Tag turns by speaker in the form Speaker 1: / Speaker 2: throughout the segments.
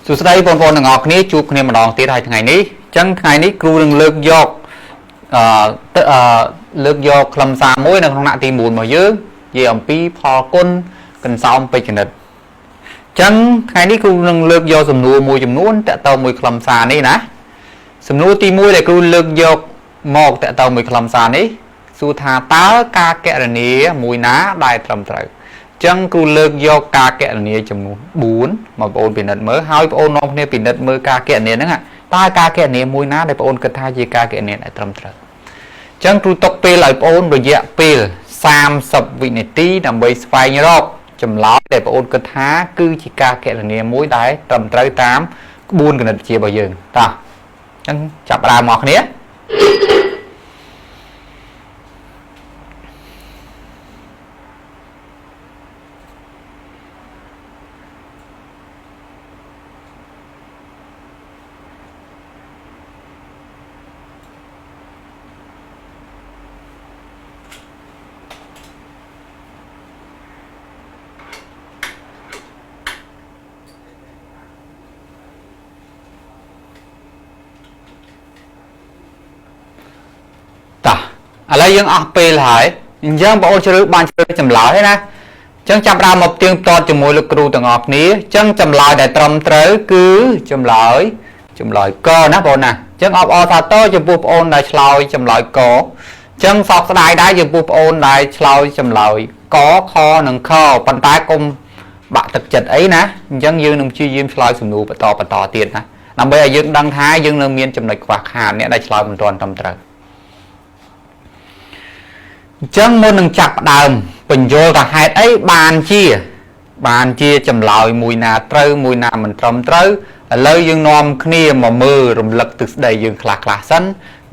Speaker 1: សួស្តីបងប្អូនទាំងអស់គ្នាជួបគ្នាម្ដងទៀតហើយថ្ងៃនេះអញ្ចឹងថ្ងៃនេះគ្រូនឹងលើកយកអឺទៅអឺលើកយកខ្លឹមសារមួយនៅក្នុងថ្នាក់ទី9របស់យើងនិយាយអំពីផលគុណកន្សោមពេជ្ជគណិតអញ្ចឹងថ្ងៃនេះគ្រូនឹងលើកយកសំណួរមួយចំនួនតាក់ទងមួយខ្លឹមសារនេះណាសំណួរទី1ដែលគ្រូលើកយកមកតាក់ទងមួយខ្លឹមសារនេះសួរថាតើការកណនាមួយណាដែលត្រឹមត្រូវ ចឹងគ្រូលើកយកការកណនាចំនួន4មកបងប្អូនពិនិត្យមើលហើយបងប្អូននាំគ្នាពិនិត្យមើលការកណនាហ្នឹងតើការកណនាមួយណាដែលបងប្អូនគិតថាជាការកណនាដែលត្រឹមត្រូវចឹងគ្រូទុកពេលឲ្យបងប្អូនរយៈពេល30វិនាទីដើម្បីស្វែងរកចម្លើយដែលបងប្អូនគិតថាគឺជាការកណនាមួយដែលត្រឹមត្រូវតាមក្បួនគណិតវិទ្យារបស់យើងតោះចឹងចាប់ផ្ដើមមកគ្នា តោះឥឡូវយើងអស់ពេលហើយអញ្ចឹងបងអូនជ្រើសបានជ្រើសចម្លើយហើយណាអញ្ចឹងចាប់ដើមមកផ្ទៀងផ្ទាត់ជាមួយលោកគ្រូទាំងអស់គ្នាអញ្ចឹងចម្លើយដែលត្រឹមត្រូវគឺចម្លើយកណាបងណាអញ្ចឹងអបអរសាទរចំពោះបងអូនដែលឆ្លើយចម្លើយកអញ្ចឹងសោកស្ដាយដែរចំពោះបងអូនដែលឆ្លើយចម្លើយកខនិងខប៉ុន្តែកុំបាក់ទឹកចិត្តអីណាអញ្ចឹងយើងនឹងព្យាយាមឆ្លើយសំណួរបន្តទៀតណាដើម្បីឲ្យយើងដឹងថាយើងនៅមានចំណុចខ្វះខាតអ្នកដែលឆ្លើយមិនទាន់ត្រឹមត្រូវអញ្ចឹងមុននឹងចាប់ផ្ដើមបញ្យល់ថាហេតុអីបានជាចម្លើយមួយណាត្រូវមួយណាមិនត្រឹមត្រូវឥឡូវយើងនាំគ្នាមកមើលរំលឹកទិសដីយើងខ្លះៗសិន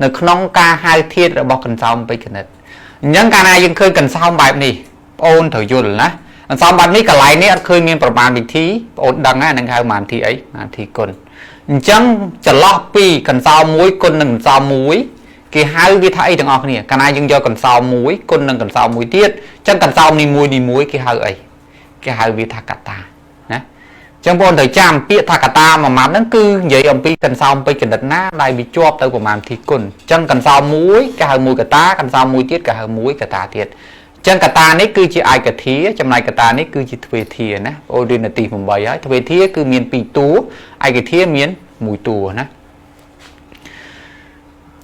Speaker 1: នៅក្នុងការហៅធាតុរបស់កន្សោមពេជ្ជគណិតអញ្ចឹងកាលណាយើងឃើញកន្សោមបែបនេះបងអូនត្រូវយល់ណាកន្សោមបែបនេះកន្លែងនេះអត់ឃើញមានប្រមាណវិធីបងអូនដឹងហើយនឹងហៅប្រមាណវិធីអីប្រមាណវិធីគុណអញ្ចឹងចន្លោះពីកន្សោមមួយគុណនឹងកន្សោមមួយគេហៅវាថាអីទាំងអស់គ្នាកាលណាយើងយកកន្សោមមួយគុណនឹងកន្សោមមួយទៀតអញ្ចឹងកន្សោមនេះមួយគេហៅអីគេហៅវាថាកតាណាអញ្ចឹងបងត្រូវចាំពាក្យថាកតាមួយម៉ាត់ហ្នឹងគឺនិយាយអំពីកន្សោមពេជ្ជគណិតណាដែលវាជាប់ទៅប្រមាណវិធីគុណអញ្ចឹងកន្សោមមួយគេហៅមួយកតាកន្សោមមួយទៀតគេហៅមួយកតាទៀតអញ្ចឹងកតានេះគឺជាឯកធាចំណែកកតានេះគឺជាទ្វេធាណាបងរៀននាទី8ហើយទ្វេធាគឺមាន2តួឯកធាមាន1តួណា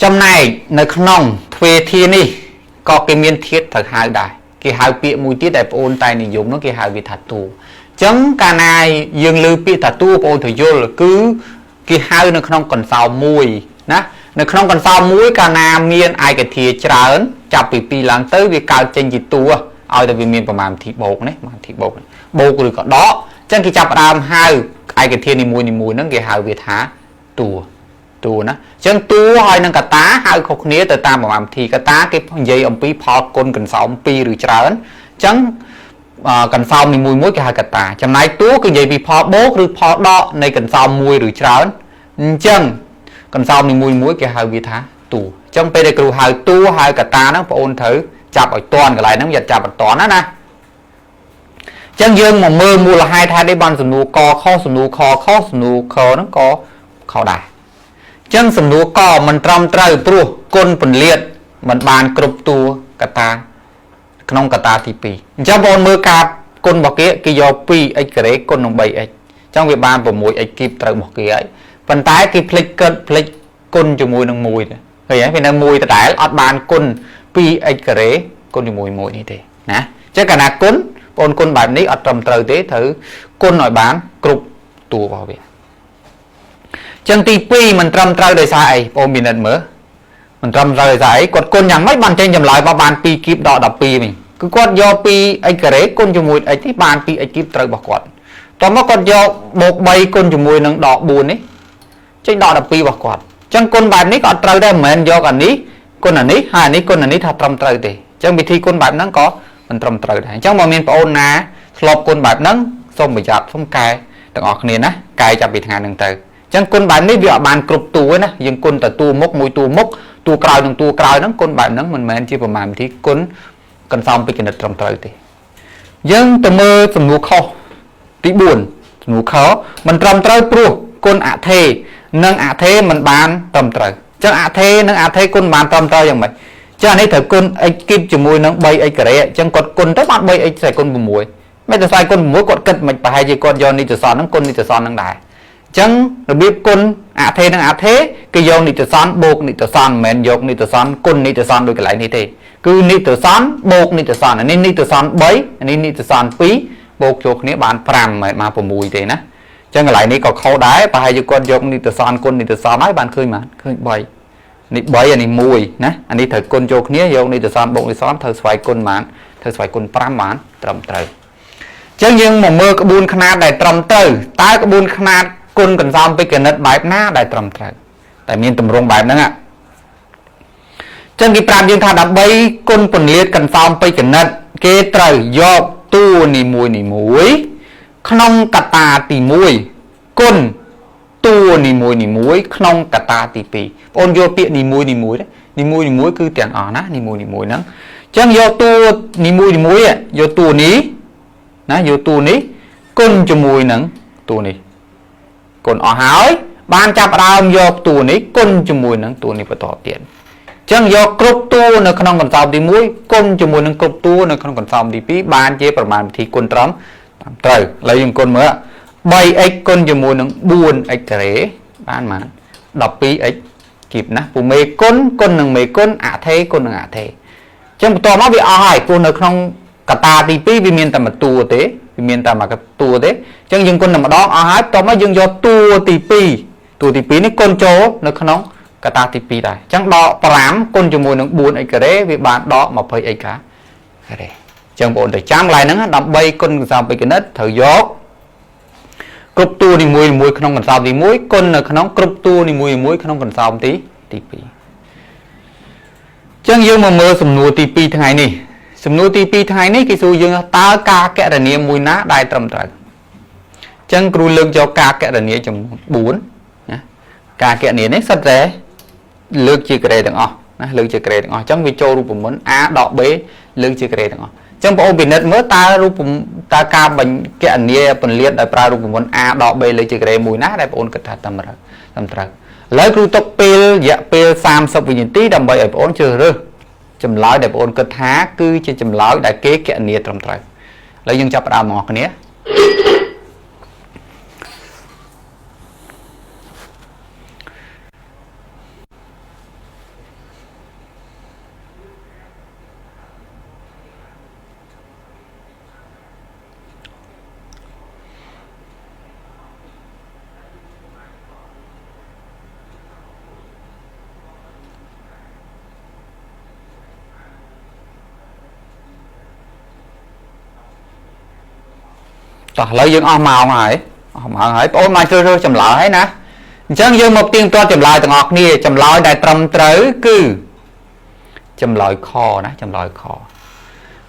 Speaker 1: ចំណែកនៅក្នុងទ្វេធានេះក៏គេមានធាតុត្រូវហៅដែរគេហៅពាក្យមួយទៀតដែលបងអូនតែនិយមនោះគេហៅវាថាតួអញ្ចឹងកាលណាយើងលើពាក្យថាតួបងអូនត្រូវយល់គឺគេហៅនៅក្នុងកន្សោមមួយណានៅក្នុងកន្សោមមួយកាលណាមានឯកធាច្រើនចាប់ពី2ឡើងទៅវាកើតចេញជាតួឲ្យតែវាមានប្រមាណវិធីបូកនេះប្រមាណវិធីបូកបូកឬក៏ដកអញ្ចឹងគេចាប់ផ្ដើមហៅឯកធានីមួយៗហ្នឹងគេហៅវាថាតួណាអញ្ចឹងតួហើយនឹងកតាហៅខុសគ្នាទៅតាមប្រមាណវិធីកតាគេនិយាយអំពីផលគុណកន្សោម2ឬច្រើនអញ្ចឹងកន្សោមនីមួយៗគេហៅកតាចំណែកតួគឺនិយាយពីផលបូកឬផលដកនៃកន្សោមមួយឬច្រើនអញ្ចឹងកន្សោមនីមួយៗគេហៅវាថាតួអញ្ចឹងពេលដែលគ្រូហៅតួហៅកតាហ្នឹងបងអូនត្រូវចាប់ឲ្យតាន់កន្លែងហ្នឹងយ៉ាត់ចាប់អត់តាន់ណាណាអញ្ចឹងយើងមកមើលមូលហេតុថានេះបានសំណួរកខសំណួរខខសំណួរខហ្នឹងក៏ខដែរចឹងសំណួរកមិនត្រឹមត្រូវព្រោះគុណពន្លាតមិនបានគ្រប់តួកតាក្នុងកតាទី2អញ្ចឹងបងមើលការគុណរបស់គេគេយក 2x ការ៉េគុណនឹង 3x អញ្ចឹងវាបាន 6x គីបត្រូវរបស់គេហើយប៉ុន្តែគេភ្លេចគិតភ្លេចគុណជាមួយនឹង1ឃើញទេវានៅ1ដដែលអត់បានគុណ 2x ការ៉េគុណជាមួយ1នេះទេណាអញ្ចឹងកាលណាគុណបងគុណបែបនេះអត់ត្រឹមត្រូវទេត្រូវគុណឲ្យបានគ្រប់តួរបស់វាចឹងទី2មិនត្រឹមត្រូវដោយសារអីបងពិនិត្យមើលមិនត្រឹមត្រូវដោយសារអីគាត់គុណយ៉ាងម៉េចបានចេញចម្លើយមកបាន2គីបដក12វិញគឺគាត់យក 2x ការ៉េគុណជាមួយ x នេះបាន 2x គីបត្រូវរបស់គាត់តោះមកគាត់យកបូក3គុណជាមួយនឹងដក4នេះចេញដក12របស់គាត់ចឹងគុណបែបនេះក៏អត់ត្រូវដែរមិនមែនយកអានេះគុណអានេះហើយអានេះគុណអានេះថាត្រឹមត្រូវទេចឹងវិធីគុណបែបហ្នឹងក៏មិនត្រឹមត្រូវដែរអញ្ចឹងបើមានប្អូនណាធ្លាប់គុណបែបហ្នឹងសូមប្រយ័ត្នសូមកែទាំងអស់គ្នាណាកែចាប់ពីថ្ងៃហ្នឹងទៅចឹងគុណបែបនេះវាអត់បានគ្រប់តួទេណាយើងគុណតែតួមុខមួយតួមុខតួក្រោយនិងតួក្រោយហ្នឹងគុណបែបហ្នឹងមិនមែនជាប្រមាណវិធីគុណកន្សោមពេជ្ជគណិតត្រឹមត្រូវទេយើងទៅមើលសំណួរខុសទី4 សំណួរខមិនត្រឹមត្រូវព្រោះគុណអថេនិងអថេមិនបានត្រឹមត្រូវចឹងអថេនិងអថេគុណបានត្រឹមត្រូវយ៉ាងម៉េចចឹងអានេះត្រូវគុណ x គីបជាមួយនឹង 3x ការ៉េចឹងគាត់គុណទៅបាន 3x ស្វ័យគុណ6មិនទៅស្វ័យគុណ6គាត់គិតមិនប្រហែលជាគាត់យកនិច្ចសន្នហ្នឹងគុណនិច្ចសន្នហ្នឹងដែរចឹងរបៀបគុណអថេនិងអថេគេយកនិច្ចសន្នបូកនិច្ចសន្នមិនមែនយកនិច្ចសន្នគុណនិច្ចសន្នដូចកន្លែងនេះទេគឺនិច្ចសន្នបូកនិច្ចសន្នអានេះនិច្ចសន្ន3អានេះនិច្ចសន្ន2បូកចូលគ្នាបាន5មិនមែនបាន6ទេណាចឹងកន្លែងនេះក៏ខុសដែរប្រហែលជាគាត់យកនិច្ចសន្នគុណនិច្ចសន្នហើយបានឃើញបានឃើញ3នេះ3អានេះ1ណាអានេះត្រូវគុណចូលគ្នាយកនិច្ចសន្នបូកនិច្ចសន្នត្រូវស្វ័យគុណបានត្រូវស្វ័យគុណ5បានត្រឹមត្រូវចឹងយើងមកមើលក្បួនខ្នាតដែលត្រឹមត្រូវតើក្បួនខ្នាតគុណកន្សោមពីគណិតបែបណាដែលត្រឹមត្រូវតែមានទម្រង់បែបហ្នឹងចឹងគេប្រាប់យើងថាដើម្បីគុណពន្លាតកន្សោមពីគណិតគេត្រូវយកតួនីមួយនីមួយក្នុងកតាទី1គុណតួនីមួយនីមួយក្នុងកតាទី2បងអូនយកពាក្យនីមួយនីមួយនីមួយនីមួយគឺទាំងអស់ណានីមួយនីមួយហ្នឹងចឹងយកតួនីមួយនីមួយយកតួនេះណាយកតួនេះគុណជាមួយនឹងតួនេះគុណអស់ហើយបានចាប់ដើមយកតួនេះគុណជាមួយនឹងតួនេះបន្តទៀតចឹងយកគ្រប់តួនៅក្នុងកន្សោមទី1គុណជាមួយនឹងគ្រប់តួនៅក្នុងកន្សោមទី2បានជាប្រមាណវិធីគុណត្រឹមតាមត្រូវឥឡូវយើងគុណមើល 3x គុណជាមួយនឹង 4x ការ៉េបានប៉ុន្មាន 12x គីបណាពូមេគុណគុណនឹងមេគុណអថេគុណនឹងអថេចឹងបន្ទាប់មកវាអស់ហើយព្រោះនៅក្នុងកតាទី2វាមានតែមួយតួទេវាមានតែមួយកតួទេចឹងយើងគុណតែម្ដងអស់ហើយបន្ទាប់មកយើងយកតួទី2តួទី2នេះគុណចូលនៅក្នុងកតាទី2ដែរចឹងដក5គុណជាមួយនឹង 4x ការ៉េវាបានដក 20x ការ៉េចឹងបងប្អូនទៅចាំកន្លែងហ្នឹងដើម្បីគុណកន្សោមពីគណិតត្រូវយកគ្រប់តួនីមួយៗក្នុងកន្សោមទី1គុណនៅក្នុងគ្រប់តួនីមួយៗក្នុងកន្សោមទី2ចឹងយើងមកមើលសំណួរទី2ថ្ងៃនេះសំណួរទី2ថ្ងៃនេះគេសួរយើងតើការកណនាមួយណាដែលត្រឹមត្រូវចឹងគ្រូលើកយកការកណនាចំនួន4ណាការកណនានេះសុទ្ធតែលើកជាការ៉េទាំងអស់ណាលើកជាការ៉េទាំងអស់ចឹងវាចូលរូបមន្ត A ដក B លើកជាការ៉េទាំងអស់ចឹងបងប្អូនពិនិត្យមើលតើរូបតើការបញ្កណនាពន្លាតដោយប្រើរូបមន្ត A ដក B លើកជាការ៉េមួយណាដែលបងប្អូនគិតថាត្រឹមត្រូវត្រឹមត្រូវឥឡូវគ្រូទុកពេលរយៈពេល30វិនាទីដើម្បីឲ្យបងប្អូនជ្រើសរើសចម្លើយដែលបងប្អូនគិតថាគឺជាចម្លើយដែលគេកណនាត្រឹមត្រូវឥឡូវយើងចាប់ផ្ដើមមកគ្នាតោះឥឡូវយើងអស់ម៉ោងហើយអស់ម៉ោងហើយបងអូនមកជ្រើសរើសចម្លើយហើយណាអញ្ចឹងយើងមកទៀងទាត់ចម្លើយទាំងអស់គ្នាចម្លើយដែលត្រឹមត្រូវគឺចម្លើយខណាចម្លើយខ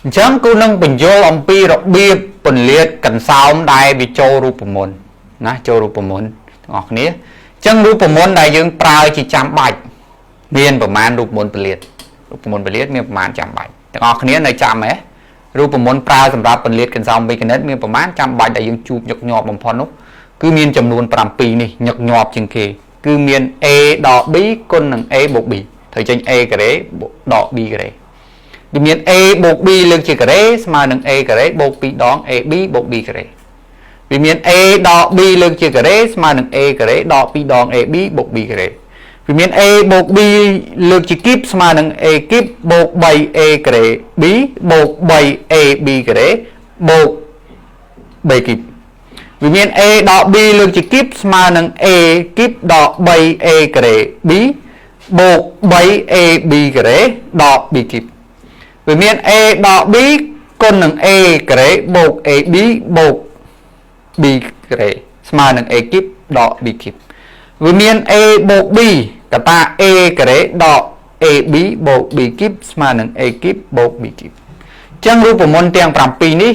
Speaker 1: អញ្ចឹងគូនឹងបញ្យល់អំពីរបៀបពន្លាតកន្សោមដែលវាចូលរូបមន្តណាចូលរូបមន្តទាំងអស់គ្នាអញ្ចឹងរូបមន្តដែលយើងប្រើជាចាំបាច់មានប្រមាណរូបមន្តពន្លាតរូបមន្តពន្លាតមានប្រមាណចាំបាច់ទាំងអស់គ្នានៅចាំហ៎រូបមន្តប្រើសម្រាប់ពន្លាតកន្សោមពីគណិតមានប្រមាណចាំបាច់ដែលយើងជួបញឹកញាប់បំផុតនោះគឺមានចំនួន7នេះញឹកញាប់ជាងគេគឺមាន a ដក b គុណនឹង a បូក b ត្រូវចេញ a ការ៉េដក b ការ៉េវាមាន a បូក b លើកជាការ៉េស្មើនឹង a ការ៉េបូក2ដង ab បូក b ការ៉េវាមាន a ដក b លើកជាការ៉េស្មើនឹង a ការ៉េដក2ដង ab បូក b ការ៉េវាមាន a បូក b លើកជាគីបស្មើនឹង a គីបបូក 3a ការ៉េ b បូក 3ab ការ៉េបូក b គីបវាមាន a ដក b លើកជាគីបស្មើនឹង a គីបដក 3a ការ៉េ b បូក 3ab ការ៉េដក b គីបវាមាន a ដក b គុណនឹង a ការ៉េបូក ab បូក b ការ៉េស្មើនឹង a គីបដក b គីបវាមាន a បូក b កតា a ការ៉េដក ab បូក b គីបស្មើនឹង a គីបបូក b គីបចឹងរូបមន្តទាំង7នេះ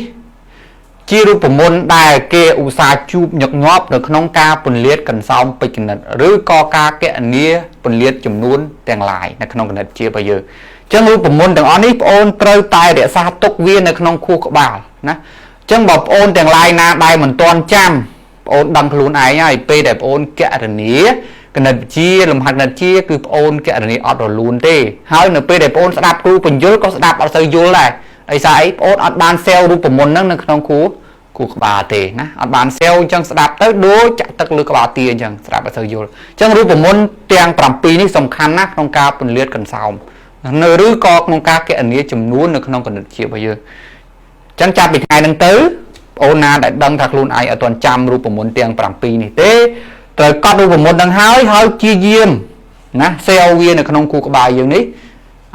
Speaker 1: ជារូបមន្តដែលគេឧស្សាហ៍ជួបញឹកញាប់នៅក្នុងការពន្លាតកន្សោមពេជ្រគណិតឬក៏ការកណនាពន្លាតចំនួនទាំងឡាយនៅក្នុងគណិតជារបស់យើងចឹងរូបមន្តទាំងអស់នេះបងអូនត្រូវតែរក្សាទុកវានៅក្នុងខួរក្បាលណាចឹងបើបងអូនទាំងឡាយណាដែលមិនទាន់ចាំ បងអូនដឹងខ្លួនឯងហើយពេលដែលបងអូនកណនាគណិតវិទ្យាលំហាត់គណិតវិទ្យាគឺបងអូនកណនាអត់រលូនទេហើយនៅពេលដែលបងអូនស្ដាប់គ្រូបញ្យល់ក៏ស្ដាប់អត់សូវយល់ដែរដោយសារអីបងអូនអត់បានសេវរូបមន្តហ្នឹងនៅក្នុងគ្រូគូក្បាលទេណាអត់បានសេវអញ្ចឹងស្ដាប់ទៅដូចចាក់ទឹកលើក្បាលទាអញ្ចឹងស្ដាប់អត់សូវយល់អញ្ចឹងរូបមន្តទាំង7នេះសំខាន់ណាស់ក្នុងការពន្លាតកន្សោមនៅឬក៏ក្នុងការកណនាចំនួននៅក្នុងគណិតវិទ្យារបស់យើងអញ្ចឹងចាប់ពីថ្ងៃហ្នឹងទៅបងអូនណាដែលដឹងថាខ្លួនឯងអត់ទាន់ចាំរូបមន្តទាំង7នេះទេត្រូវកត់រូបមន្តហ្នឹងហើយហើយជាយាមណាសេវវានៅក្នុងគូក្បាលយើងនេះ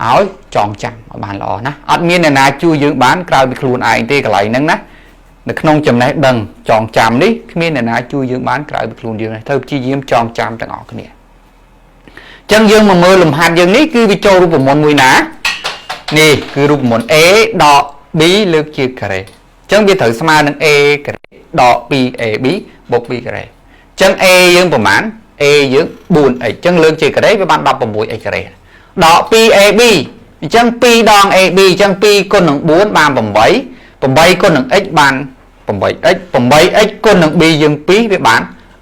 Speaker 1: ឲ្យចងចាំឲ្យបានល្អណាអត់មានអ្នកណាជួយយើងបានក្រៅពីខ្លួនឯងទេកន្លែងហ្នឹងណានៅក្នុងចំណេះដឹងចងចាំនេះគ្មានអ្នកណាជួយយើងបានក្រៅពីខ្លួនយើងទេត្រូវព្យាយាមចងចាំទាំងអស់គ្នាអញ្ចឹងយើងមកមើលលំហាត់យើងនេះគឺវាចូលរូបមន្តមួយណានេះគឺរូបមន្ត A ដក B លើកជាការ៉េអញ្ចឹងវាត្រូវស្មើនឹង A ការ៉េដក 2AB បូក B ការ៉េអញ្ចឹង A យើងប្រមាណ A យើង 4x អញ្ចឹងលើកជាការ៉េវាបាន 16x ការ៉េដក 2AB អញ្ចឹង2ដង AB អញ្ចឹង2គុណនឹង4បាន8 8គុណនឹង x បាន 8x 8x គុណនឹង b យើង2វាបាន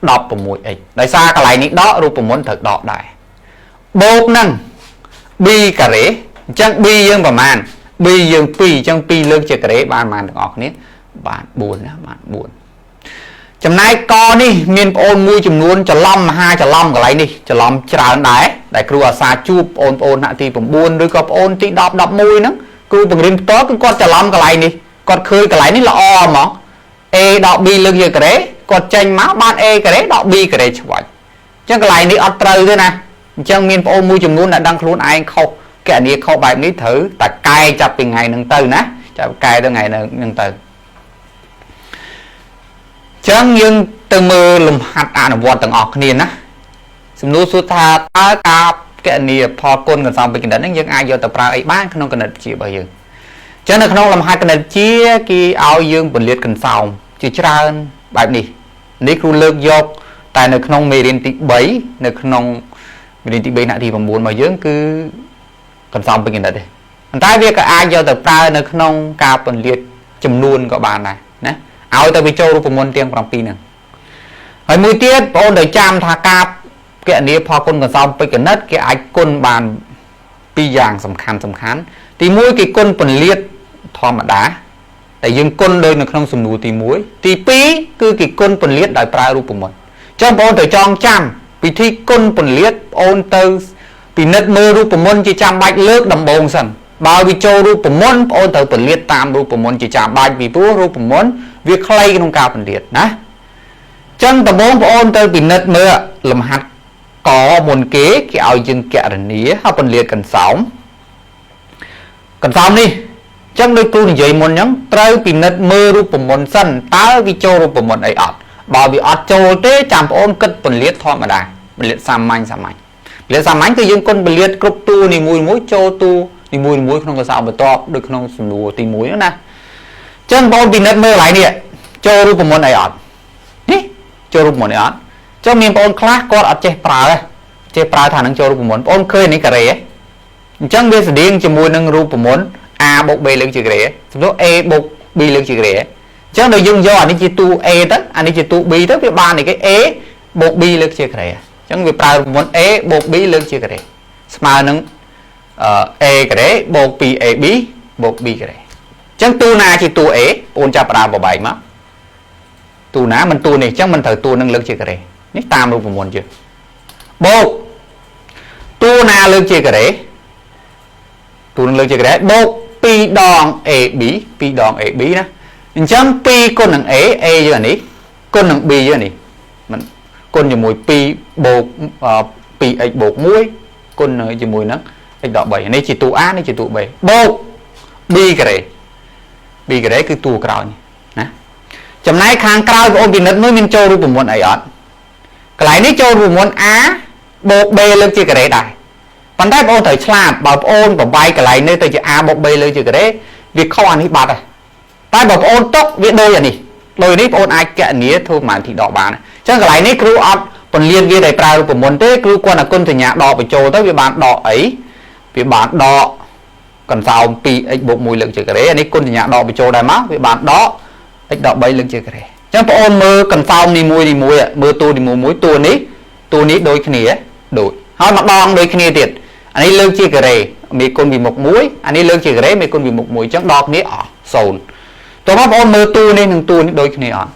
Speaker 1: 16x ដោយសារកន្លែងនេះដករូបមន្តត្រូវដកដែរបូកនឹង b ការ៉េអញ្ចឹង b យើងប្រមាណ b យើង2អញ្ចឹង2លើកជាការ៉េបានប៉ុន្មានទាំងអស់គ្នាបាន4ណាបាន4ចំណែកកនេះមានប្អូនមួយចំនួនច្រឡំមហាច្រឡំកន្លែងនេះច្រឡំច្រើនដែរដែលគ្រូអាសាជួបប្អូនប្អូនថ្នាក់ទី9ឬក៏ប្អូនទី10 11ហ្នឹងគ្រូបង្រៀនផ្ទាល់គឺគាត់ច្រឡំកន្លែងនេះគាត់ឃើញកន្លែងនេះល្អហ្មង A ដក B លើកជាការ៉េគាត់ចេញមកបាន A ការ៉េដក B ការ៉េឆ្វាច់អញ្ចឹងកន្លែងនេះអត់ត្រូវទេណាអញ្ចឹងមានប្អូនមួយចំនួនដែលដឹងខ្លួនឯងខុសកណនីខុសបែបនេះត្រូវតែកែចាប់ពីថ្ងៃហ្នឹងទៅណាចាប់កែទៅថ្ងៃហ្នឹងទៅចឹងយើងទៅមើលលំហាត់អនុវត្តទាំងអស់គ្នាណាសំណួរសួរថាតើការកណនីផលគុណកន្សោមពីគណិតហ្នឹងយើងអាចយកទៅប្រើអីបានក្នុងគណិតវិទ្យារបស់យើងចឹងនៅក្នុងលំហាត់គណិតវិទ្យាគេឲ្យយើងពន្លាតកន្សោមជាច្រើនបែបនេះនេះគ្រូលើកយកតែនៅក្នុងមេរៀនទី3នៅក្នុងមេរៀនទី3ថ្នាក់ទី9របស់យើងគឺកន្សោមពេញគណិតទេប៉ុន្តែវាក៏អាចយកទៅប្រើនៅក្នុងការពន្លាតចំនួនក៏បានដែរណាឲ្យទៅវាចូលរូបមន្តទាំង7ហ្នឹងហើយមួយទៀតបងអូនត្រូវចាំថាការកណនាផលគុណកន្សោមពេញគណិតគេអាចគុណបានពីរយ៉ាងសំខាន់សំខាន់ទី1គេគុណពន្លាតធម្មតាតែយើងគុណដូចនៅក្នុងសំណួរទី1ទី2គឺគេគុណពន្លាតដោយប្រើរូបមន្តចឹងបងអូនត្រូវចងចាំពិធីគុណពន្លាតបងអូនទៅពិនិត្យមើលរូបមន្តជាចាំបាច់លើកដំបូងសិនបើវាចូលរូបមន្តបងអូនត្រូវពន្លាតតាមរូបមន្តជាចាំបាច់ពីព្រោះរូបមន្តវាខ្លីក្នុងការពន្លាតណាចឹងដំបូងបងអូនទៅពិនិត្យមើលលំហាត់កមុនគេគេឲ្យយើងកណនាហើយពន្លាតកន្សោមកន្សោមនេះចឹងដូចគ្រូនិយាយមុនចឹងត្រូវពិនិត្យមើលរូបមន្តសិនតើវាចូលរូបមន្តអីអត់បើវាអត់ចូលទេចាំបងអូនគិតពន្លាតធម្មតាពន្លាតសាមញ្ញសាមញ្ញពន្លាតសាមញ្ញគឺយើងគុណពន្លាតគ្រប់តួនីមួយៗចូលតួនីមួយៗក្នុងកសោបន្ទាប់ដូចក្នុងសំណួរទី1ហ្នឹងណាចឹងបងអូនពិនិត្យមើលកន្លែងនេះចូលរូបមន្តអីអត់នេះចូលរូបមន្តអីអត់ចឹងមានបងអូនខ្លះគាត់អត់ចេះប្រើទេចេះប្រើថានឹងចូលរូបមន្តបងអូនឃើញនេះការ៉េអញ្ចឹងវាស្តៀងជាមួយនឹងរូបមន្ត a បូក b លើកជាការ៉េសំដៅ a បូក b លើកជាការ៉េអញ្ចឹងដល់យើងយកអានេះជាតួ a ទៅអានេះជាតួ b ទៅវាបាននេះគេ a បូក b លើកជាការ៉េអញ្ចឹងវាប្រើរូបមន្ត a បូក b លើកជាការ៉េស្មើនឹង a ការ៉េបូក 2ab បូក b ការ៉េអញ្ចឹងតួណាជាតួ a បងចាប់ផ្ដើមបបែកមកតួណាមិនតួនេះអញ្ចឹងមិនត្រូវតួនឹងលើកជាការ៉េនេះតាមរូបមន្តយើងបូកតួណាលើកជាការ៉េតួនឹងលើកជាការ៉េបូក2ដង AB 2ដង AB ណាអញ្ចឹង2គុណនឹង A A យើងអានេះគុណនឹង B យើងអានេះមិនគុណជាមួយ2បូក 2x បូក1គុណជាមួយនឹង x ដក3នេះជាតួ A នេះជាតួ B បូក B ការ៉េ B ការ៉េគឺតួក្រោយណាចំណែកខាងក្រោយបងអូនពិនិត្យមើលមានចូលរូបមន្តអីអត់កន្លែងនេះចូលរូបមន្ត A បូក B លើកជាការ៉េដែរប៉ុន្តែបងអូនត្រូវឆ្លាតបើបងអូនបបែកកន្លែងនេះទៅជា A បូក B លើជាការ៉េវាខុសអានេះបាត់ហើយតែបើបងអូនຕົកវាដូចអានេះដូចនេះបងអូនអាចកណនាធ្វើប្រហែលទីដកបានអញ្ចឹងកន្លែងនេះគ្រូអត់ពន្លាតវាដោយប្រើរូបមន្តទេគ្រូគាត់តែគុណសញ្ញាដកបញ្ចូលទៅវាបានដកអីវាបានដកកន្សោម 2x បូក1លើកជាការ៉េអានេះគុណសញ្ញាដកបញ្ចូលដែរមកវាបានដក x ដក3លើកជាការ៉េអ ចឹងបងអូនមើលកន្សោមនីមួយនីមួយមើលតួនីមួយមួយតួនេះតួនេះដូចគ្នាដូចហើយម្ដងដូចគ្នាទៀតអានេះលើកជាការ៉េមេគុណពីមុខមួយអានេះលើកជាការ៉េមេគុណពីមុខមួយអញ្ចឹងដកគ្នាអស់0តោះបងប្អូនមើលតួនេះនិងតួនេះដូចគ្នាអត់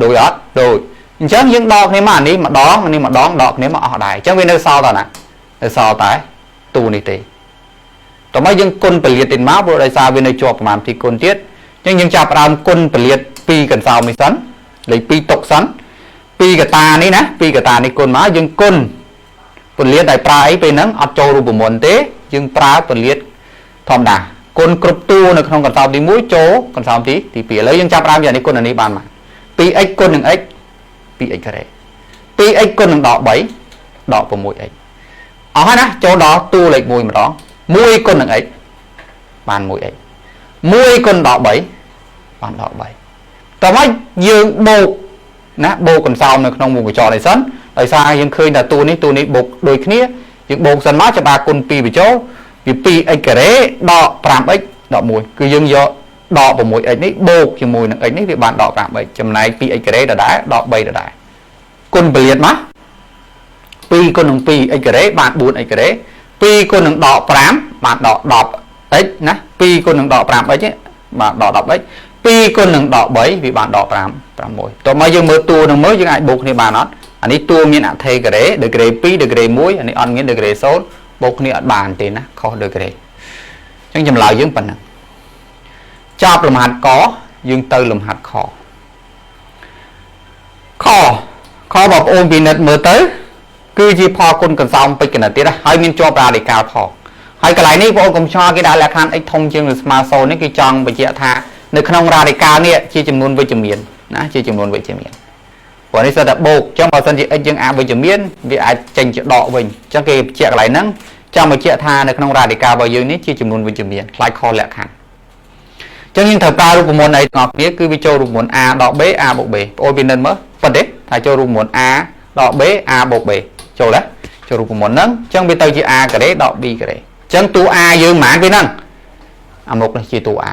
Speaker 1: ដូចអត់ដូចអញ្ចឹងយើងដកគ្នាមកអានេះម្ដងអានេះម្ដងដកគ្នាមកអស់ដែរអញ្ចឹងវានៅសល់តើណានៅសល់តែតួនេះទេតោះមកយើងគុណពលាតទៀតមកព្រោះដោយសារវានៅជាប់ប្រមាណទីគុណទៀតអញ្ចឹងយើងចាប់ផ្ដើមគុណពលាត2កន្សោមនេះសិនលេខ2ទុកសិន2កតានេះណា2កតានេះគុណមកយើងគុណពលាតដែលប្រើអីពេលហ្នឹងអត់ចូលរូបមន្តទេយើងប្រើពលាតធម្មតាគុណគ្រប់តួនៅក្នុងកន្សោមទី1ចូលកន្សោមទី2ឥឡូវយើងចាប់ផ្ដើមយ៉ាងនេះគុណអានេះបានមក 2x គុណនឹង x 2x ការ៉េ 2x គុណនឹងដក3ដក 6x អស់ហើយណាចូលដល់តួលេខ1ម្ដង1គុណនឹង x បាន 1x 1គុណដល់3បានដល់3តោះមកយើងបូកណាបូកកន្សោមនៅក្នុងវងកញ្ចក់នេះសិនដោយសារយើងឃើញថាតួនេះតួនេះបូកដូចគ្នាយើងបូកសិនមកច្បាគុណ2បញ្ចូលពី 2x ការ៉េដក 5x ដក1គឺយើងយកដក 6x នេះបូកជាមួយនឹង x នេះវាបានដក 5x ចំណែក 2x ការ៉េដដែលដក3ដដែលគុណពលាតមក2គុណនឹង 2x ការ៉េបាន 4x ការ៉េ2គុណនឹងដក5បានដក 10x ណា2គុណនឹងដក 5x បានដក 10x 2គុណនឹងដក3វាបានដក5 6តោះមកយើងមើលតួនឹងមើលយើងអាចបូកគ្នាបានអត់អានេះតួមានអថេការ៉េដឺក្រេ2ដឺក្រេ1អានេះអត់មានដឺក្រេ0បូកគ្នាអត់បានទេណាខុសដឺក្រេអញ្ចឹងចម្លើយយើងប៉ុណ្ណឹងចប់លំហាត់កយើងទៅលំហាត់ខខខបងប្អូនពិនិត្យមើលទៅគឺជាផលគុណកន្សោមពេជ្រកណិតទៀតហើយមានជាប់រ៉ាឌីកាល់ផងហើយកន្លែងនេះបងប្អូនកុំឆ្ងល់គេដាក់លក្ខខណ្ឌ x ធំជាងឬស្មើ0នេះគេចង់បញ្ជាក់ថានៅក្នុងរ៉ាឌីកាល់នេះជាចំនួនវិជ្ជមានណាជាចំនួនវិជ្ជមានព្រោះនេះសិតតែបូកអញ្ចឹងបើសិនជា x យើងអវិជ្ជមានវាអាចចេញជាដកវិញអញ្ចឹងគេបញ្ជាក់កន្លែងហ្នឹងចង់បញ្ជាក់ថានៅក្នុងរ៉ាឌីកាល់របស់យើងនេះជាចំនួនវិជ្ជមានខ្លាចខុសលក្ខខណ្ឌអញ្ចឹងយើងត្រូវប្រើរូបមន្តអីទាំងអស់គ្នាគឺវាចូលរូបមន្ត a ដក b a បូក b បងប្អូនពិនិត្យមើលប៉ុន្តែថាចូលរូបមន្ត a ដក b a បូក b ចូលទេចូលរូបមន្តហ្នឹងអញ្ចឹងវាទៅជា a ការ៉េដក b ការ៉េអញ្ចឹងតួ a យើងប៉ុន្មានពេលហ្នឹងអាមុខនេះជាតួ a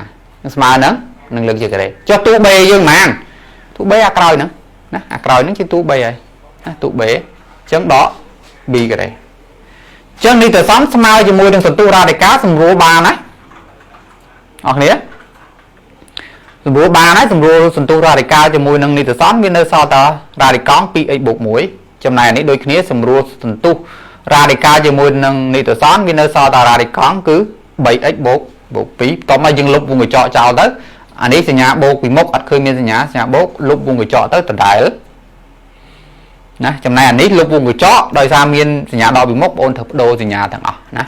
Speaker 1: ស្មើហ្នឹងនឹងលើកជាការ៉េចុះតួ b យើងប៉ុន្មានតួ b អាក្រោយហ្នឹងណាអាក្រោយហ្នឹងជាតួ b ហើយណាតួ b អញ្ចឹងដក b ការ៉េអញ្ចឹងនេះទៅសំស្មើជាមួយនឹងសន្ទុះរ៉ាឌីកាល់សម្រួលបានណាអស់គ្នាសម្រួលបានហើយសម្រួលសន្ទុះរ៉ាឌីកាល់ជាមួយនឹងនិតសន្នមាននៅសល់តែរ៉ាឌីកង់ 2x បូក1ចំណែកនេះដូចគ្នាសម្រួលសន្ទុះរ៉ាឌីកាល់ជាមួយនឹងនិតសន្នវានៅសល់តែរ៉ាឌីកង់គឺ 3x បូកបូក2បន្ទាប់មកយើងលុបវងកញ្ចក់ចោលទៅអានេះសញ្ញាបូកពីមុខអត់ឃើញមានសញ្ញាសញ្ញាបូកលុបវងកញ្ចក់ទៅដដែលណាចំណែកអានេះលុបវងកញ្ចក់ដោយសារមានសញ្ញាដកពីមុខបងអូនត្រូវបដូរសញ្ញាទាំងអស់ណាប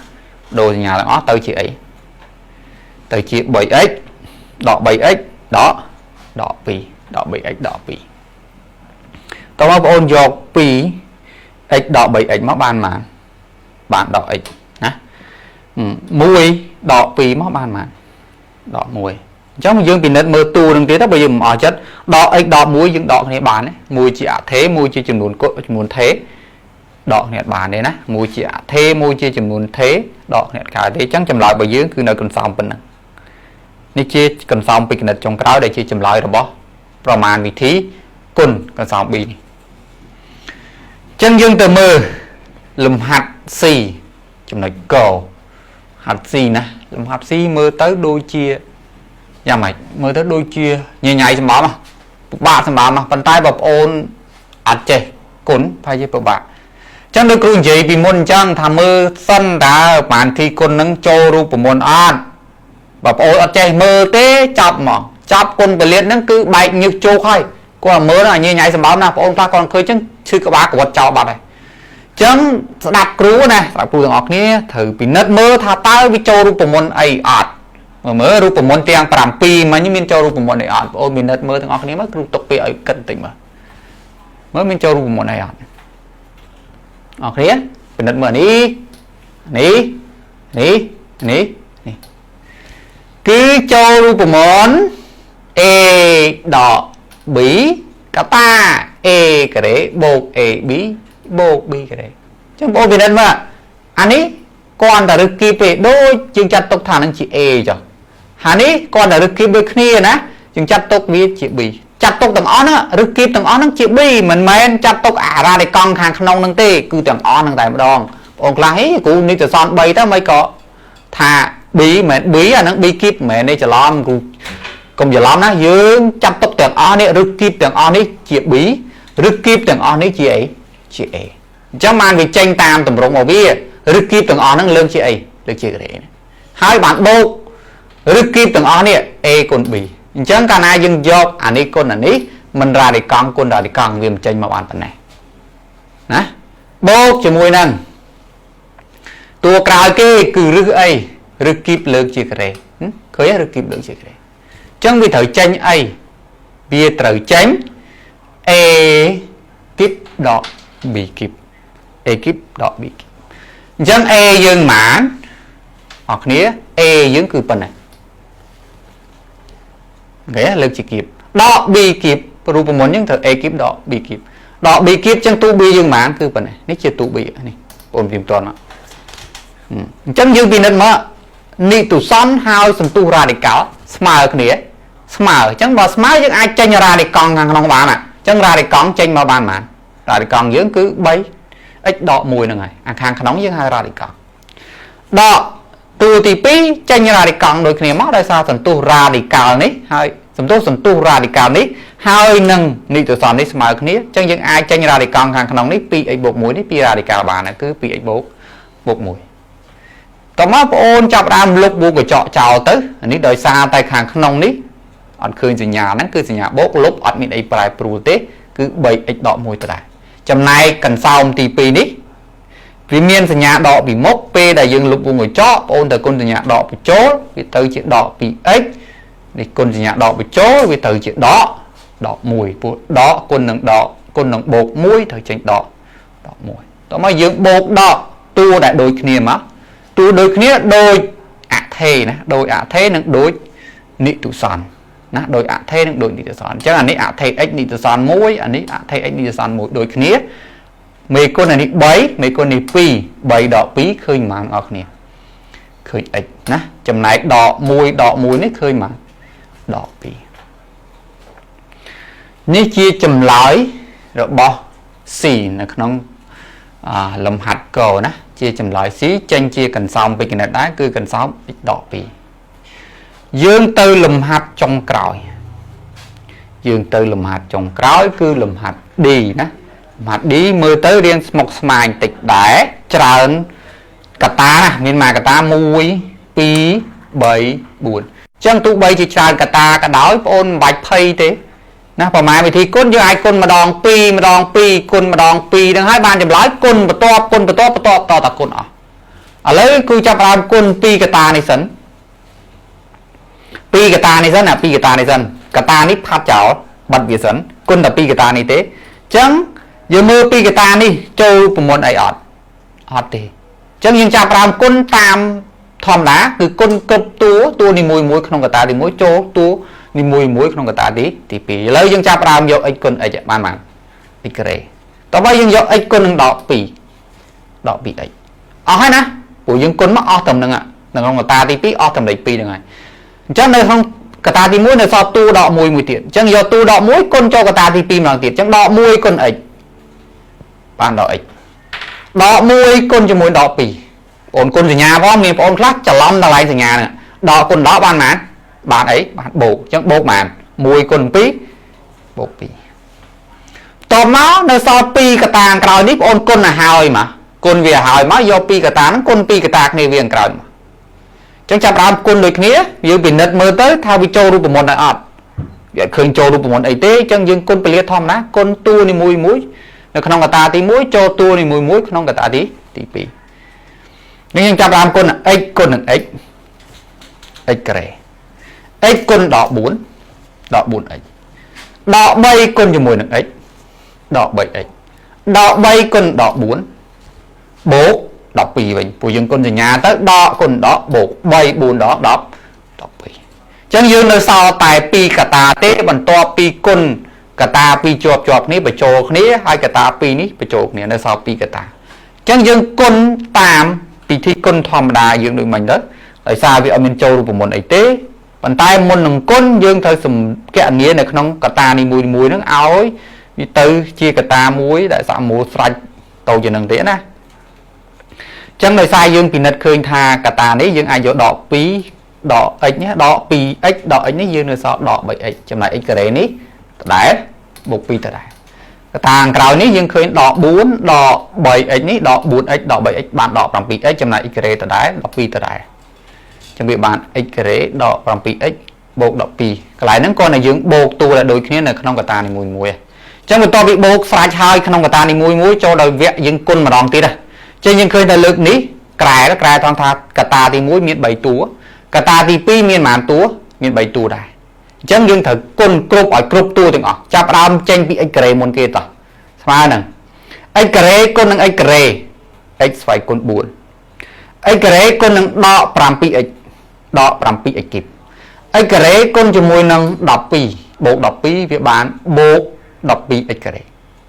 Speaker 1: ដូរសញ្ញាទាំងអស់ទៅជាអីទៅជា 3x ដក 3x ដកដក2ដក 3x ដក2តោះមកបងអូនយក 2x ដក 3x មកបានប៉ុន្មានបានដក x ណា1ដក2មកបានប៉ុន្មានដក1អញ្ចឹងយើងពិនិត្យមើលតួនឹងទៀតទៅបើយើងមិនអស់ចិត្តដក x ដក1យើងដកគ្នាបានទេមួយជាអថេមួយជាចំនួនចំនួនថេដកគ្នាបានទេណាមួយជាអថេមួយជាចំនួនថេដកគ្នាកើតទេអញ្ចឹងចម្លើយរបស់យើងគឺនៅកន្សោមប៉ុណ្ណឹងនេះជាកន្សោមពីគណិតចុងក្រោយដែលជាចម្លើយរបស់ប្រមាណវិធីគុណកន្សោម B នេះអញ្ចឹងយើងទៅមើលលំហាត់ C ចំណុចកហាត់ C ណាលំហាត់ C មើលទៅដូចជាយ៉ាងម៉េចមើលទៅដូចជាញញ៉ៃសម្បំពិបាកសម្បំប៉ុន្តែបងប្អូនអត់ចេះគុណប្រហែលជាពិបាកអញ្ចឹងដូចគ្រូនិយាយពីមុនអញ្ចឹងថាមើលសិនតើប្រហែលធីគុណនឹងចូលរូបមន្តអត់បើប្អូនអត់ចេះមើលទេចាប់ហ្មងចាប់គុណពលាតហ្នឹងគឺបែកញើសជោគហើយគាត់មើលអាញញ៉ៃសម្បើមណាបងប្អូនខ្លះគាត់ឃើញចឹងឈឺក្បាលក្របចោលបាត់ហើយចឹងស្ដាប់គ្រូណាស្ដាប់គ្រូទាំងអស់គ្នាត្រូវពិនិត្យមើលថាតើវាចូលរូបមន្តអីអត់មើលមើលរូបមន្តទាំង7មិញមានចូលរូបមន្តអីអត់បងអូនពិនិត្យមើលទាំងអស់គ្នាមើលគ្រូទុកពេលឲ្យគិតបន្តិចមើលមើលមានចូលរូបមន្តអីអត់អស់គ្នាពិនិត្យមើលនេះនេះនេះនេះនេះគឺចូលរូបមន្ត A ដក B កតា A ការ៉េបូក AB បូក B ការ៉េអញ្ចឹងបងពិនិត្យមើលអានេះគាត់តែរឹសគីបទេដូចយើងចាត់ទុកថានឹងជា A ចុះហើយនេះគាត់តែរឹសគីបដូចគ្នាណាយើងចាត់ទុកវាជា B ចាត់ ទុកទាំងអស់ហ្នឹងឬគៀបទាំងអស់ហ្នឹងជា B មិនមែនចាត់ទុកអារ៉ាឌីកង់ខាងក្នុងហ្នឹងទេគឺទាំងអស់ហ្នឹងតែម្ដងបងខ្លះហីគ្រូនេះទៅសន3ទៅមិនក៏ថា B មិនមែន B អាហ្នឹង B គៀបមិនមែនទេច្រឡំគ្រូកុំច្រឡំណាយើងចាត់ទុកទាំងអស់នេះឬគៀបទាំងអស់នេះជា B ឬគៀបទាំងអស់នេះជាអីជា A អញ្ចឹងបានវាចេញតាមតម្រងរបស់វាឬគៀបទាំងអស់ហ្នឹងលើកជាអីលើកជាការ៉េហើយបានបូកឬគៀបទាំងអស់នេះ A គុណ B អញ្ចឹងកាលណាយើងយកអានេះគុណអានេះមិនរ៉ាឌីកង់គុណរ៉ាឌីកង់វាមិនចេញមកបានប៉ុណ្ណេះណាបូកជាមួយនឹងតួក្រោយគេគឺរឹសអីឬគីបលើកជាការ៉េឃើញឬគីបលើកជាការ៉េអញ្ចឹងវាត្រូវចេញអីវាត្រូវចេញ A គីបដក B គីប A គីបដក B គីបអញ្ចឹង A យើងប៉ុន្មានអរគ្នា A យើងគឺប៉ុណ្ណេះអូខេលើកជាគៀបដក B គៀបរូបមន្តយើងត្រូវ A គៀបដក B គៀបដក B គៀបចឹងទូ B យើងប៉ុន្មានគឺប៉ុណ្ណេះនេះជាទូ B នេះបងប្អូនតន់មកអញ្ចឹងយើងពិនិត្យមកនិទុសន្នហើយសន្ទុះរ៉ាឌីកាល់ស្មើគ្នាស្មើអញ្ចឹងបើស្មើយើងអាចចេញរ៉ាឌីកង់ខាងក្នុងបានអញ្ចឹងរ៉ាឌីកង់ចេញមកបានប៉ុន្មានរ៉ាឌីកង់យើងគឺ3 x ដក1ហ្នឹងហើយអាខាងក្នុងយើងហៅរ៉ាឌីកង់ដកតួទី2ចេញរ៉ាឌីកង់ដូចគ្នាមកដោយសារសន្ទុះរ៉ាឌីកាល់នេះហើយសន្ទុះរ៉ាឌីកាល់នេះហើយនឹងនិទុសន្ននេះស្មើគ្នាអញ្ចឹងយើងអាចចេញរ៉ាឌីកង់ខាងក្នុងនេះ 2x បូក1នេះ2រ៉ាឌីកាល់បានគឺ 2x បូកបូក1តមកបងអូនចាប់ដើមលុបវងកញ្ចក់ចោលទៅនេះដោយសារតែខាងក្នុងនេះអត់ឃើញសញ្ញាហ្នឹងគឺសញ្ញាបូកលុបអត់មានអីប្រែប្រួលទេគឺ 3x ដក1ដដែលចំណែកកន្សោមទី2នេះវាមានសញ្ញាដកពីមុខពេលដែលយើងលុបវងកញ្ចក់បងអូនត្រូវគុណសញ្ញាដកបញ្ចូលវាទៅជាដក 2x នេះគុណសញ្ញាដកបញ្ចូលវាទៅជាដកដក1ព្រោះដកគុណនឹងដកគុណនឹងបូក1ត្រូវចេញដកដក1តោះមកយើងបូកដកតួដែលដូចគ្នាមកតួដូចគ្នាដូចអថេណាដូចអថេនិងដូចនិទុសន្នណាដូចអថេនិងដូចនិទុសន្នអញ្ចឹងអានេះអថេ x និទុសន្ន1អានេះអថេ x និទុសន្ន1ដូចគ្នាមេគុណអានេះ3មេគុណនេះ2 3ដក2ឃើញប៉ុន្មានអស់គ្នាឃើញ x ណាចំណែកដក1ដក1នេះឃើញប៉ុន្មានដក2នេះជាចម្លើយរបស់ C នៅក្នុងលំហាត់កណាជាចម្លើយ C ចេញជាកន្សោមពីគណិតដែរគឺកន្សោម x ដក2យើងទៅលំហាត់ចុងក្រោយយើងទៅលំហាត់ចុងក្រោយគឺលំហាត់ D ណាលំហាត់ D មើលទៅរៀងស្មុគស្មាញតិចដែរច្រើនកតាណាមានមួយកតា1 2 3 4ចឹងទោះបីជាច្រើនកតាក៏ដោយបងអូនមិនបាច់ភ័យទេណាប្រហែលវិធីគុណយើងអាចគុណម្ដង2ម្ដង2គុណម្ដង2ហ្នឹងហើយបានចម្លើយគុណបន្ទាប់គុណបន្ទាប់បន្ទាប់តតគុណអស់ឥឡូវគឺចាប់ផ្ដើមគុណ2កតានេះសិន2កតានេះសិនណា2កតានេះសិនកតានេះផាត់ចោលបិទវាសិនគុណតែ2កតានេះទេអញ្ចឹងយើងមើល2កតានេះចូលប្រមូលអីអត់អត់ទេអញ្ចឹងយើងចាប់ផ្ដើមគុណតាមធម្មតាគឺគុណគ្រប់តួតួនីមួយមួយក្នុងកតាទី1ចូលតួនីមួយមួយក្នុងកតាទីទី2ឥឡូវយើងចាប់ផ្ដើមយក x គុណ x បានបាន x ការ៉េតោះបើយើងយក x គុណនឹងដក2ដក 2x អស់ហើយណាព្រោះយើងគុណមកអស់ត្រឹមហ្នឹងនៅក្នុងកតាទី2អស់ត្រឹមលេខ2ហ្នឹងហើយអញ្ចឹងនៅក្នុងកតាទី1នៅសល់តួដក1មួយទៀតអញ្ចឹងយកតួដក1គុណចូលកតាទី2ម្ដងទៀតអញ្ចឹងដក1គុណ x បានដក x ដក1គុណជាមួយដក2បងគុណសញ្ញាផងមានបងខ្លះច្រឡំដល់ឡែងសញ្ញាហ្នឹងដកគុណដកបានប៉ុន្មានបានអីបានបូកអញ្ចឹងបូកប៉ុន្មាន1គុណ2បូក2តមកនៅសល់2កតាក្រោយនេះបងអូនគុណឲ្យហើយមកគុណវាឲ្យមកយក2កតាហ្នឹងគុណ2កតាគ្នាវាក្រោយមកអញ្ចឹងចាប់ដើមគុណដូចគ្នាយើងពិនិត្យមើលទៅថាវាចូលរូបមន្តដែរអត់វាអត់ឃើញចូលរូបមន្តអីទេអញ្ចឹងយើងគុណពលាធម្មតាគុណតួនីមួយមួយនៅក្នុងកតាទី1ចូលតួនីមួយមួយក្នុងកតាទីទី2នេះយើងចាប់ដើមគុណ x គុណនឹង x x ការ៉េ x គុណដក4ដក 4x ដក3គុណជាមួយនឹង x ដក 3x ដក3គុណដក4បូក12វិញព្រោះយើងគុណសញ្ញាទៅដកគុណដកបូក3 4ដក10 12អញ្ចឹងយើងនៅសល់តែ2កតាទេបន្ទាប់ពីគុណកតាពីរជាប់ជាប់គ្នាបញ្ចូលគ្នាហើយកតាពីរនេះបញ្ចូលគ្នានៅសល់2កតាអញ្ចឹងយើងគុណតាមពិធីគុណធម្មតាយើងដូចមិញទៅដោយសារវាអត់មានចូលរូបមន្តអីទេ ប៉ុន្តែមុននឹងគុណយើងត្រូវសំគណនានៅក្នុងកតានីមួយៗហ្នឹងឲ្យវាទៅជាកតាមួយដែលសមមូលស្រេចទៅជានឹងទៀតណាចឹងដោយសារយើងពិនិត្យឃើញថាកតានេះយើងអាចយកដក2ដក x នេះដក 2x ដក x នេះយើងនៅសល់ដក 3x ចំណែក x ការ៉េនេះដដែលបូក2ដដែលកតាខាងក្រោយនេះយើងឃើញដក4ដក 3x នេះដក 4x ដក 3x បានដក 7x ចំណែក x ការ៉េដដែល12ដដែលចឹងវាបាន x ការ៉េដក 7x បូក12កន្លែងហ្នឹងគ្រាន់តែយើងបូកតួដែលដូចគ្នានៅក្នុងកតានីមួយៗចឹងបន្ទាប់ពីបូកស្រេចហើយក្នុងកតានីមួយៗចូលដោយវគ្គយើងគុណម្ដងទៀតណាចឹងយើងឃើញថាលើកនេះក្រែក្រែថងថាកតាទី1មាន3តួកតាទី2មានប៉ុន្មានតួមាន3តួដែរអញ្ចឹងយើងត្រូវគុណគ្រប់ឲ្យគ្រប់តួទាំងអស់ចាប់ដើមចេញពី x ការ៉េមុនគេតោះស្មើនឹង x ការ៉េគុណនឹង x ការ៉េ x ស្វ័យគុណ4 x ការ៉េគុណនឹងដក 7x ដក 7x គីប x ការ៉េគុណជាមួយនឹង12បូក12វាបានបូក 12x ការ៉េ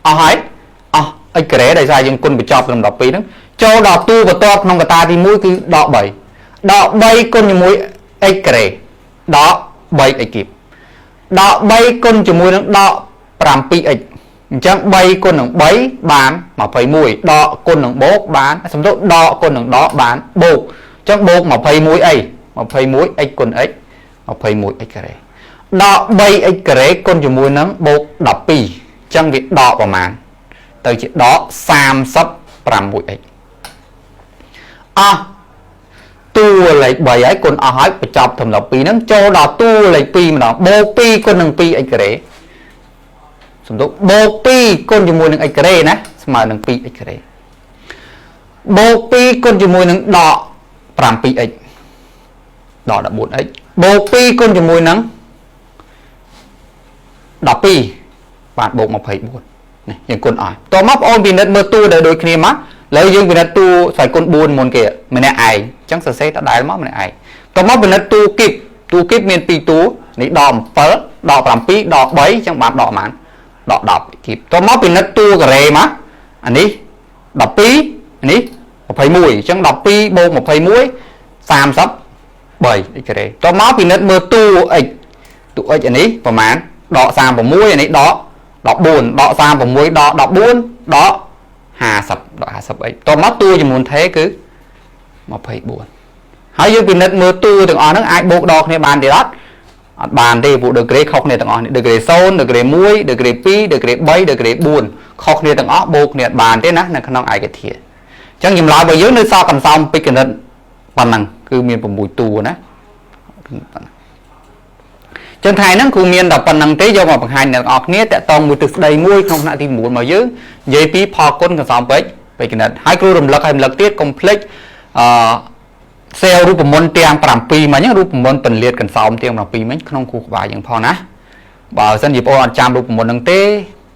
Speaker 1: អស់ហើយអស់ x ការ៉េដោយសារយើងគុណបញ្ចប់ត្រឹម12ហ្នឹងចូលដល់តួបន្ទាប់ក្នុងកតាទី1គឺដក3ដក3គុណជាមួយ x ការ៉េដក 3x គីបដក3គុណជាមួយនឹងដក 7x អញ្ចឹង3គុណនឹង3បាន21ដកគុណនឹងបូកបានសំដៅដកគុណនឹងដកបានបូកអញ្ចឹងបូក21អី 21x គុណ x 21x ការ៉េដក 3x ការ៉េគុណជាមួយនឹងបូក12អញ្ចឹងវាដកប្រមាណទៅជាដក 36x អស់តួលេខ3ហើយគុណអស់ហើយបញ្ចប់ត្រឹម12ហ្នឹងចូលដល់តួលេខ2ម្ដងបូក2គុណនឹង 2x ការ៉េសំដៅបូក2គុណជាមួយនឹង x ការ៉េណាស្មើនឹង 2x ការ៉េបូក2គុណជាមួយនឹងដក 7x ដក 14x បូក2គុណជាមួយនឹង12បាទបូក24នេះយើងគុណអស់តមកបងអូនពិនិត្យមើលតួដែលដូចគ្នាមកឥឡូវយើងពិនិត្យតួស្វ័យគុណ4មុនគេម្នាក់ឯងអញ្ចឹងសរសេរដដែលមកម្នាក់ឯងតមកពិនិត្យតួគីបតួគីបមាន2តួនេះដក7ដក7ដក3អញ្ចឹងបានដកប៉ុន្មានដក10គីបតមកពិនិត្យតួការ៉េមកអានេះ12នេះ21អញ្ចឹង12បូក21 33ការ៉េតមកពិនិត្យមើលតួ x តួ x អានេះប្រហែលដក36អានេះដក14ដក36ដក14ដក50ដក 50x តមកតួចំនួនថេគឺ24ហើយយើងពិនិត្យមើលតួទាំងអស់ហ្នឹងអាចបូកដកគ្នាបានទៀតអត់អត់បានទេពួកដឺក្រេខុសគ្នាទាំងអស់នេះដឺក្រេ0ដឺក្រេ1ដឺក្រេ2ដឺក្រេ3ដឺក្រេ4ខុសគ្នាទាំងអស់បូកគ្នាអត់បានទេណានៅក្នុងឯកធាតុអញ្ចឹងចម្លើយរបស់យើងនៅសល់កន្សោមពេជ្រគណិតប៉ុណ្ណឹងគឺមាន6តួណាប៉ុណ្ណឹងចឹងថ្ងៃហ្នឹងគ្រូមានតែប៉ុណ្្នឹងទេយកមកបង្ហាញអ្នកទាំងអស់គ្នាតកតងមួយទិសដីមួយក្នុងថ្នាក់ទី9មកយើងនិយាយពីផលគុណកន្សោមពេជ្រគណិតហើយគ្រូរំលឹកឲ្យរំលឹកទៀតកុំភ្លេចអឺសេលរូបមន្តទាំង7មិញរូបមន្តពន្លាតកន្សោមទាំង7មិញក្នុងគូក្បាលយើងផងណាបើសិនជាបងអត់ចាំរូបមន្តហ្នឹងទេ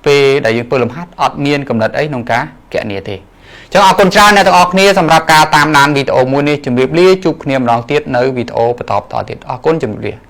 Speaker 1: ពេលដែលយើងធ្វើលំហាត់អត់មានកំណត់អីក្នុងការកណនាទេចឹងអរគុណច្រើនអ្នកទាំងអស់គ្នាសម្រាប់ការតាមដានវីដេអូមួយនេះជម្រាបលាជួបគ្នាម្ដងទៀតនៅវីដេអូបន្តបន្តទៀតអរគុណជម្រាបលា។